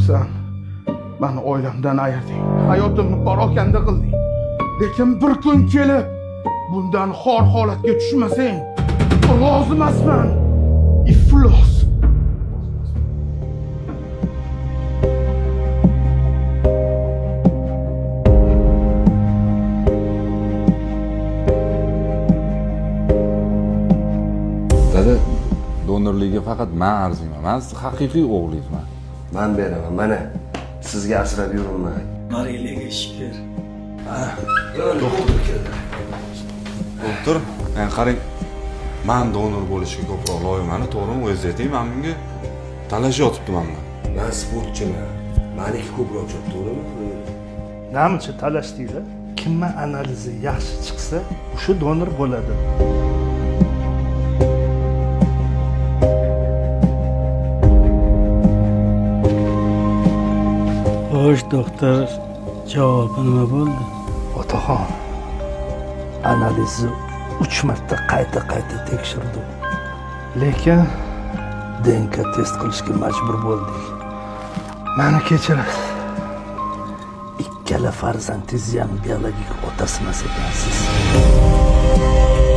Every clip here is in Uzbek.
San mani oilamdan ayirding. Hayotimni parokanda qilding. Lekin bir kun kelib bundan xor holatga tushmasang, rozi emasman. Iflos. Dada, donorlikka faqat man arziyman. Man sizni haqiqiy o'g'lingizman. Man beraman, mana sizga asrab yuribman. Mariyaga shukr. Doktor keldi. Doktor, yani qarang, man donor bo'lishga ko'proq loyiqman, to'g'rimi? O'zingiz ayting, man bunga talashyotibdi man bilan. Man sportchiman. Maniki ko'proq chop, to'g'rimi? Namuncha talashdinglar? Kimni analizi yaxshi chiqsa, o'sha donor bo'ladi. Xo'sh, doktor, javobi nima bo'ldi? Otaxon, analizni 3 marta qayta-qayta tekshirdim. Lekin DNK test qilishga majbur bo'ldik. Meni kechirasiz. Ikkala farzandingizni ham biologik otasi emas ekansiz.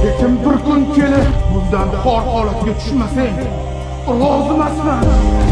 Lekin bir kun kelib bundan xor holatga tushmasang, rozi emasman.